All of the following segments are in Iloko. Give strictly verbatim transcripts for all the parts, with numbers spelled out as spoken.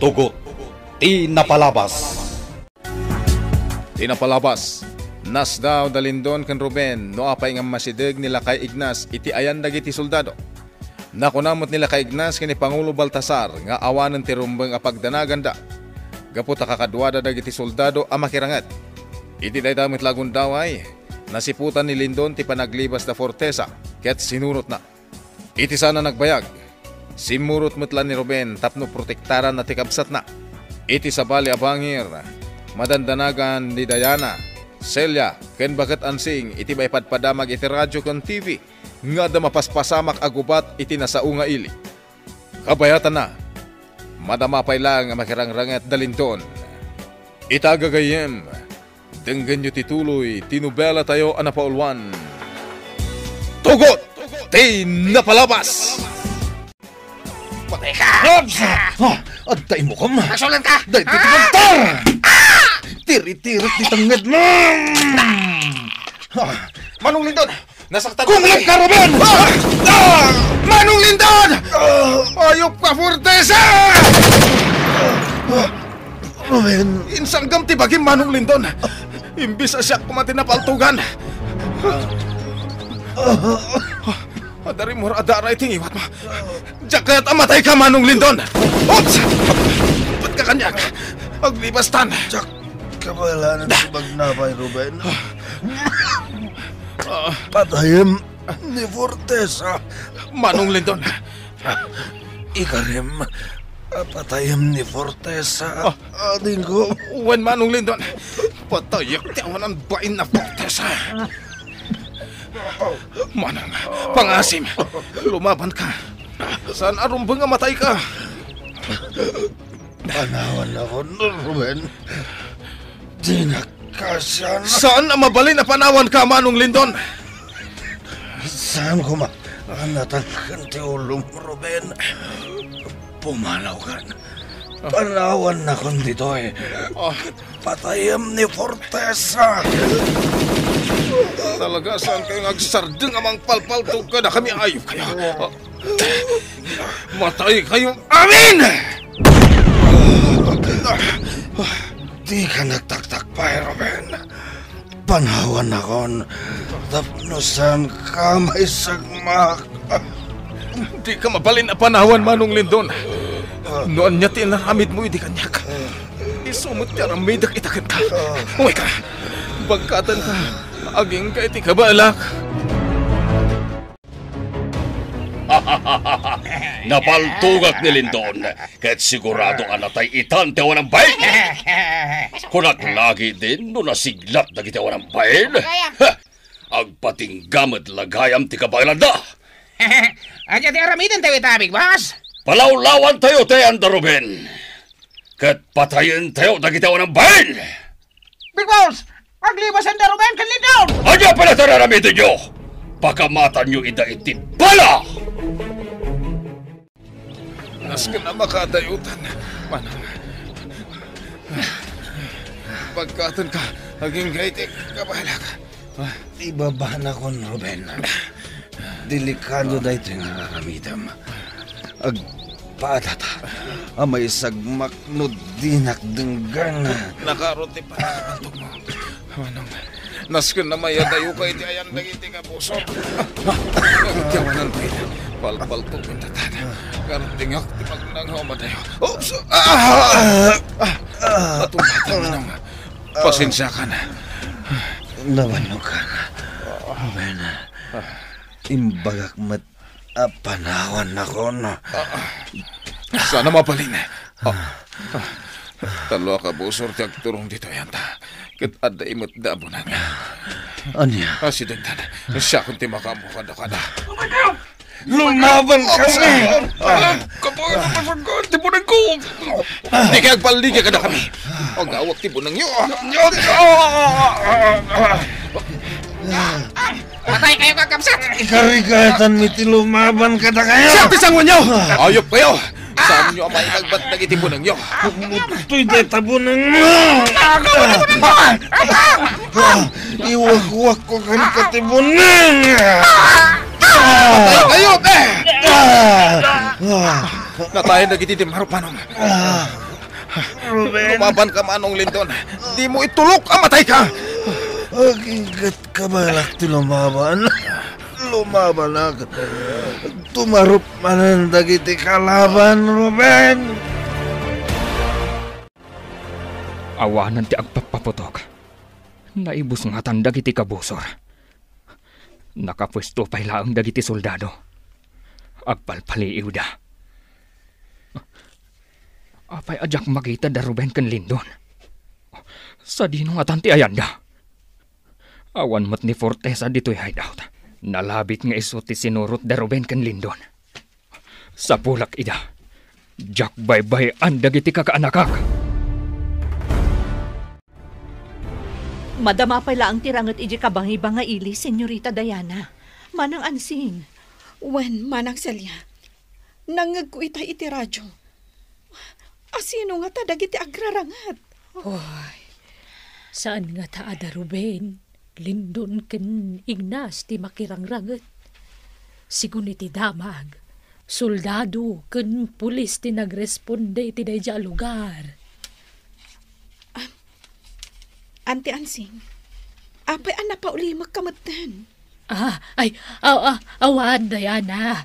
Tugot ti napalabas. Ti napalabas, nasdaw da Lindon ken Ruben no apay nga masideg ni Lakay Ignas iti ayan dagiti soldado. Nakuna met ni Lakay Ignas ken ni Pangulo Baltasar nga awanen ti rumbeng a pagdanaganda gapu ta kakaduada dagiti soldado a makiranget. Iti dayta met la a gundaway, nasiputan ni Lindon ti panaglibas da fortesa ket sinurotna. Iti saan a nagbayag, simmurot met la ni Ruben tapno protektaranna ti kabsatna. Iti sabali a bangir, madandanagan ni Diana, Celia, ken baket Ansing iti maipadpadamag iti radio ken T V nga adda mapaspasamak a gubat iti nasao nga ili. Kabayatanna, madama pay laeng a makirangranget da Lindon. Ita gagayyem, denggenyo ti tuloy ti nobelatayo a napauluan, Tugot ti Napalabas! Patay ka! Ops! Ah, adda imukom! Agsulan ka! Daytoy ti Ah! doktor! Ah! Tiri-tiri ti tengnged mo! Ah! Manong Lindon! Nasaktan Kung ka, ka, Ruben! Ah! Ah! Manong Lindon! Ah! Ayop ka, Fortesa! Ruben. Insanggam ti bagim, Manong Lindon. Imbis a siak koma ti napaltugan. Adda rimmuar a dara iti ngiwat mo. Diak kayat a matay ka, Manong Lindon. Oops! Pat ka kaniak. Aglibastan. Diak kabaelan ti magnapay, Ruben. Ah. Patayem ni Fortesa. Manong Lindon. Ikarem, patayem ni Fortesa. Ah. Adingko. Wen, Manong Lindon. Patayek ti awanan bain a Fortesa. Manong, pangasim. Lumaban ka. Saan a rumbeng a matay ka. Panawan ako, Ruben. Dinak kasian. Saan a mabalin a panawan ka, Manong Lindon? Saan koma a natangken ti ulom, Ruben? Pumanaw kan. Panawan nakon ditoy. Ah. Patayem ni Fortesa. Talaga, saan kayo nga agsardeng a mangpalpaltog kadakami, ayop kayo? Ah. Matay kayo amin! Di ka nagtaktakpay, Ruben. Panawan nakon, tapno saan ka maisagmak. Di ka mabalin a panawan, Manong Lindon. No ania ti inaramid mo idi kaniak, isu met ti aramidek ita kenka. Uy ka, bagkaten ka, agingga iti kabaelak. Napaltogak ni Lindon, ket sigurado a natay itan ti awan a bain. Kunak lagi din no nasiglat dagiti awan a bain. Ha! Agpatingga met la gayam ti kabaelanda. Ania ti aramidentayo ita, Big Boss? Palawlawantayo ti ayanda, Ruben. Ket patayentayo dagiti awan a bain. Big Boss, aglibasanda Ruben ken Lindon! Ania pay la ti aramidyo? Pakamatanyo ida iti bala! Nasken a makadayotan, Manong. Bagkaten ka, agingga iti kabaelak. Ibabanakon, Ruben. Delikado daytoy nga aramidem. Agpaadata a maisagmak no dinak denggen. Nakaro ti panagpaltog mo. Manong, nasken a mayadayo ka iti ayan dagiti kabusor. Iti awanan pay, palpaltog intatan. Kardingak ti magnangaw madayo. Oops! Ah! Ah! Natumbatan, Manong. Pasensiakan. Nabannogan. Ruben, imbagak met a panawannakon. Saan a mabalin. Ah, ah, tallo a kabusor ti agturong ditoy ayanta. Ket adda met da a buneng. Ania? Asidegdan. Siakon ti makaammo kadakada. Lumaban kami! Ah, kabayo, kabayo, ti bunengko! Di kayo agpalligi kadakami. Agawak ti bunengyo. Patay kayo, kakabsat! Ikarigatan mi ti lumaban kadakayo! Siak ti sanguenyo! Ayop kayo! Saanyo a mailagbat dagiti bunengyo? Umuttoy dayta buneng! Iwakwak ko kan kati buneng! Patay kayo, eh! Natayan dagiti dimaro, Manong. Ruben. Lumaban ka, Manong Lindon. Dimo itulok a matay ka. Aginggat ka balak ti lumaban. Lumaban ak. Tumarup manen dagiti kalaban, Ruben. Awanen ti agpappaputok. Naibusngatan dagiti kabusor. Nakapuesto pay laeng dagiti soldado. Agpalpaliiwda. Apay a diak makita da Ruben ken Lindon? Sadino ngatan ti ayanda? Awan met ni Fortesa ditoy hideout. Nalabit nga isu ti sinurot da Ruben ken Lindon. Sapulak ida. Diak baybay-an dagiti kakaanakak. Madama pay laeng ti ranget idiay kabangibang nga ili, Senyorita Diana. Manang Ansing. Wen, Manang Celia. Nangngegko ita iti radio. Asino ngata dagiti agraranget? Oy, saan ngata a da Ruben, Lindon ken Ignas ti makirangranget. Sigun iti damag, soldado ken pulis ti nagresponde iti daydiay a lugar. Ah, Anti Ansing, apay a napaulimekka metten? Ah, ay, aw-, aw-, awan, Diana.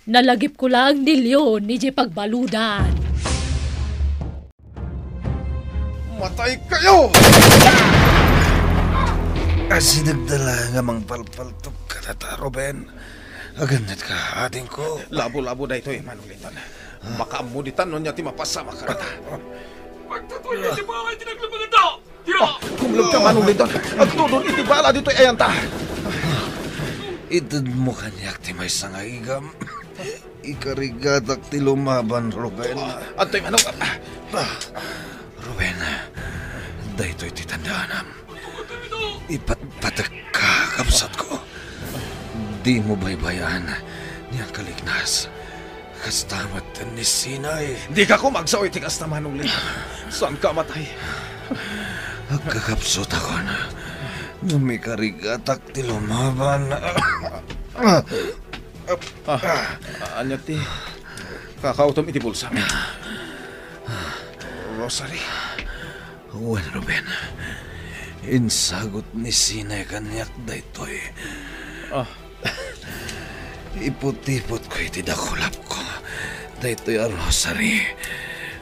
Nalagipko laeng ni Leon idiay pagbaludan. Matay kayo! Asidegda laeng a mangpalpaltog kadata, Ruben. Agannatka, adingko. Labo-labo daytoy, Manong Lindon. Makaammo ditan no ania ti mapasamak kadata. Pagtutuyda ti bala iti naglemmengenda! Tira! Kumleb ka, Manong Lindon. Agtudon iti bala ditoy ayanta. Itedmo kaniak ti maysa nga igam. Ikarigatak ti lumaban, Ruben. Adtoy, Manong. Ruben, daytoy ti tandaanam. Ipatpatekka, kabsatko. Dimo baybay-an ni Uncle Ignas. Kasta met ni Sinay. Dika koma agsaw iti kasta, Manong Lindon. Saanka a matay. Agkakapsutakon. Ngem ikarigatak ti lumaban. Ah, ania ti kakawtom iti bulsam? Rosary. Wen, Ruben, insagut ni Sinay kaniak daytoy. Ah. Iputipotko iti dakulapko daytoy a rosary.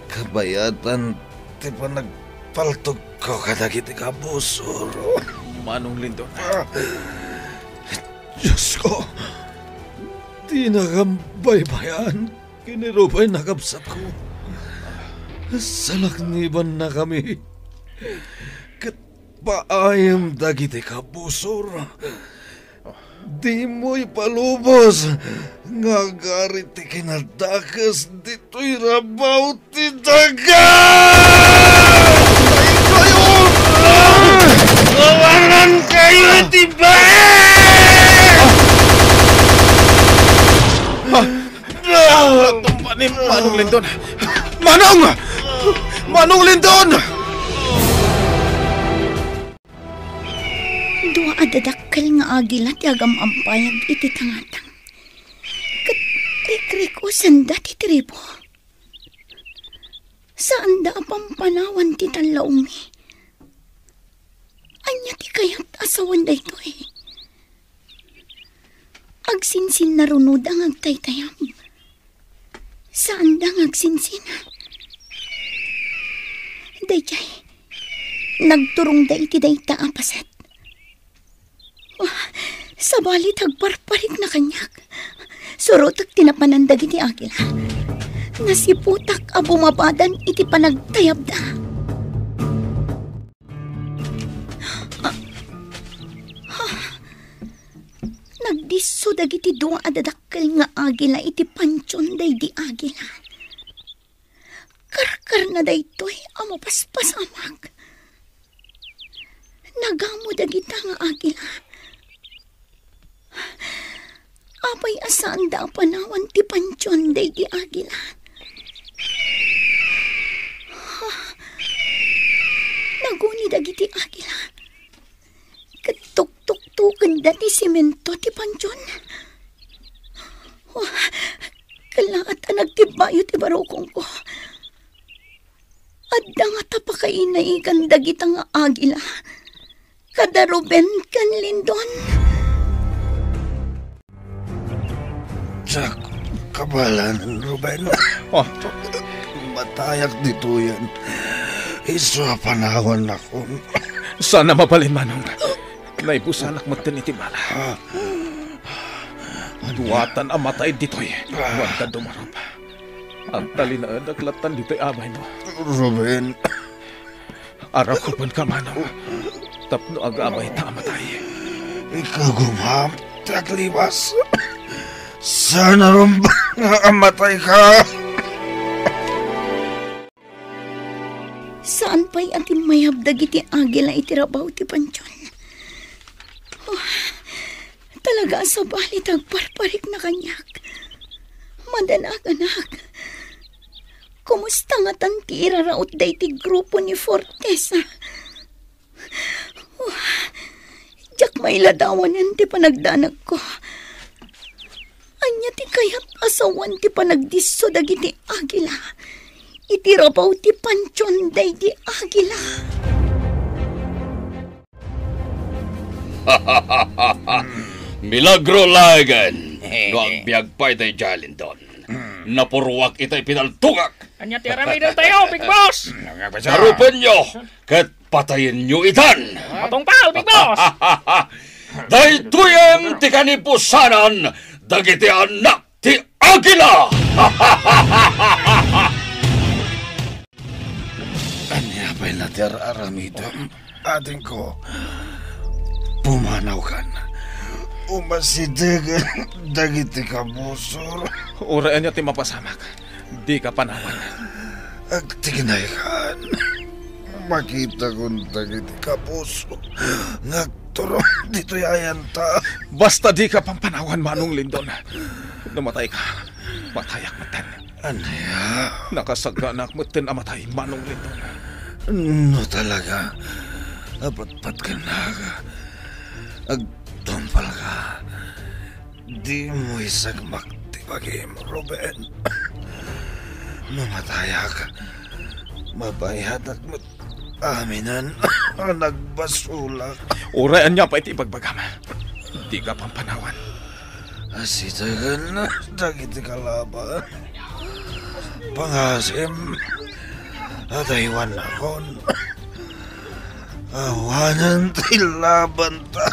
Kabayatan ti panagpaltogko kadagiti kabusor. Manong Lindon. Ah. Diosko, dinakam baybay-an. Ken ni Ruben a kabsatko, salaknibannakami ket paayem dagiti kabusor. Dimo ipalubos nga agari ti kinadakes ditoy rabaw ti daga! Kayo! Awanan kayo iti baet! Tumba ni Manong Lindon. Manong! Manong Lindon! Dua a dadakkel nga agila ti agam-ampayag iti tangatang. Ket rikrikosenda ti tribo. Saanda a pampanawan ti tallaongmi. Ania ti kayat a sawen daytoy? Agsinsinnarunoda nga agtaytayab. Saanda nga agsinsin. Daydiay, nagturongda iti dayta a paset. Ah, sabali ta agparparikna kaniak. Surotek ti napanan dagiti agila. Nasiputak a bumabadan iti panagtayabda. Ah, ah. Nagdisso dagiti dua a dadakkel nga agila iti pantion daydi agila. Karkarna daytoy a mapaspasamak. Nagamo dagita nga agila. Apay a saanda a panawan ti pantion daydi agila? Naguni dagiti agila. Ket tuktuktokenda ti semento ti pantion. Oh, kellaat a nagtibbayo ti barukongko. Adda ngata pakainaigan dagita nga agila kada Ruben ken Lindon. Diak kabalanen, Ruben. Oh. Matayak ditoyen. Isu a panawannakon. Saan a mabalin, Manong. Naibusanak metten iti bala. Ah. Duatan a matay ditoy. Ah. Wen ta dumarup. Agtalinaedak lattan ditoy abaymo. Ruben. Arakupenka, Manong, tapno agabayta a matay. Ikagumam ti aglibas. Saan a rumbeng nga amatayka? Saan pay a timmayab dagiti agila iti rabaw ti pantion. Oh, talaga a sabali ti agparparikna kaniak. Madanagan-ak. Kumusta ngatan ti iraraut daydi grupo ni Fortesa? Oh, diak mailadawanen ti panagdanagko. Ania ti kayat a sawen ti panagdisso dagiti agila iti rabaw ti pantion daydi agila? Milagro laengen no agbiag pay daydiay, Lindon. Napurruak itay pinaltogak. Ania ti aramidentayo, Big Boss? Darupenyo ket patayenyo itan. Matungpal, Big Boss! Daytoyen ti kanibusanan dagiti annak ti agila! Ania pay la ti ar-aramidem, adingko? Pumanawkan. Umasidegen dagiti kabusor. Uray ania ti mapasamak, dika panawan. Agtignaykan. Makitakon dagiti kabusor nga agturong ditoy ayanta. Basta dika pampanawan, Manong Lindon. No matayka, matayak metten. Ania? Nakasaganaak metten a matay, Manong Lindon. No talaga a patpatkennak, agtungpalka. Dimo isagmak ti bagim, Ruben. No matayak, mabayadak met aminen a nagbasolak. Uray ania pay ti ibagbagam, dika pampanawan. Asidegen dagiti kalaban. Pangasim a daywannakon. Awanen ti labanta,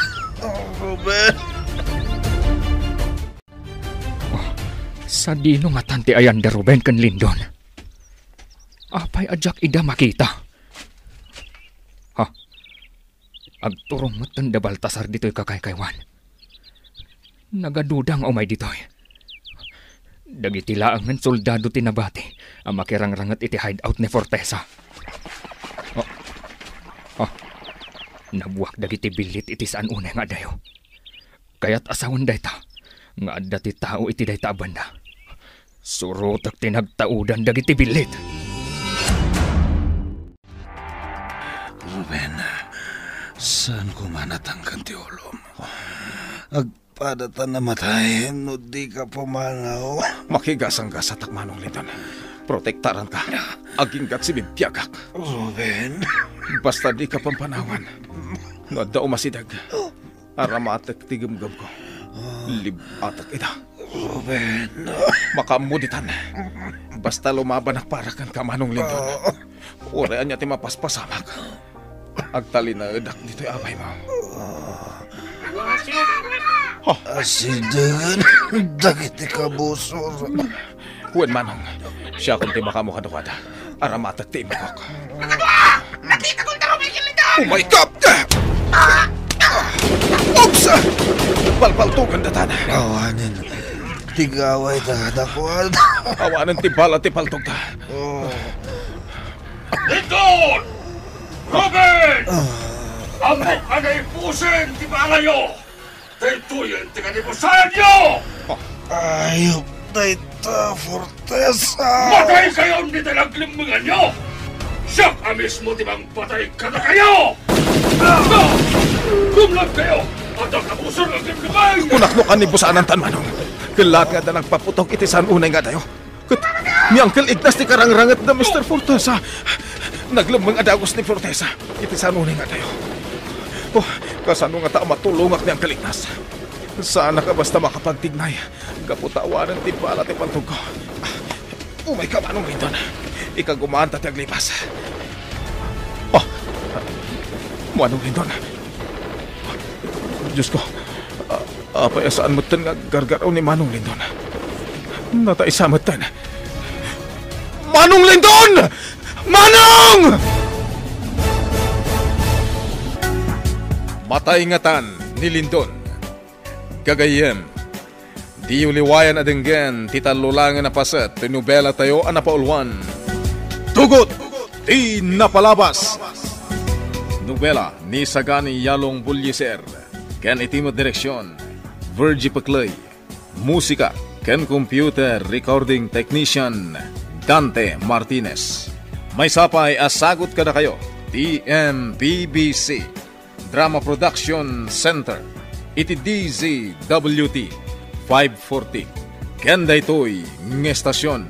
Ruben. Oh, sadino ngatan ti ayan da Ruben ken Lindon? Apay a diak ida makita? Ha? Agturong metten da Baltasar ditoy kakaykaywan. Nagaduda nga umay ditoy. Dagiti laengen soldado ti nabati a makirangranget iti hideout ni Fortesa. Oh. Oh. Nabuak dagiti billit iti saan unay nga adayo. Kayat a sawen dayta nga adda ti tao iti dayta a banda. Surotek ti nagtaudan dagiti billit. Ruben, saan koma natangken ti ulom. Agpadatan a matay no dika pumanaw. Makigasanggasatak, Manong Lindon. Protektaranka. Aginggat si bibiagak. Ruben. Basta dika pampanawan. No adda umasideg, aramatek ti gemgemko. Lib-atek ida. Ruben. Makaammo ditan. Basta lumabanak para kenka, Manong Lindon. Uray ania ti mapaspasamak, agtalinaedak ditoy abaymo. Asidegen dagiti kabusor. Wen, Manong, siakon ti makaammo kaduada. Aramatek ti immukok. Nakita ko ang tarong ikinita! Oh my God! Oops! Palpaltugan datan. Awanen. Tigaway ta kadakuada. Awanen ti bala ti paltogda. Oh. Lindon! Ruben! Ah. Ammok a naipusen ti balayo! Daytoyen ti kanibusaanyo! Ayup dayta, Fortesa! Mataykayon dita naglemmenganyo! Siak a mismo ti mangpatay kadakayo! Kumlad kayo! Adda kabusor nga aglemlemmeng! Kunak no kanibusaanantan, Manong. Kellaat nga adda nagpaputok iti saan unay nga adayo. Ket miangkel ignas ti karangranget da Mister Fortesa. Naglemmeng a dagus ni Fortesa. Iti sano ni nga tayo? Oh, kasano nga ta matulongak ni Angkalitas? Saanak a basta makapagtignay. Gapu ta awanen ti bala ti paltogko. Ah, umayka, Manong Lindon. Ikagumaanta ti aglipas. Oh, Manong Lindon. Diyos ko, a-, apay a saan metten nga aggargaraw ni Manong Lindon? Natay sa metten. Manong Lindon! Manong! Matay ngatan ni Lindon. Gagayyem, diyo liwayan a denggen ti tallolangen a paset ti nobelatayo a napauluan, Tugot ti Napalabas. Nobela ni Sagani Yalong Bulliser, ken iti met direksion, Virgie Pecley. Musika ken computer recording technician, Dante Martinez. Maysa pay a sagut kadakayo ti M P B C Drama Production Center iti D Z W T five forty. Ken daytoy nga estasion,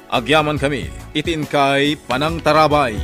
agyamankami iti inkay panangtarabay.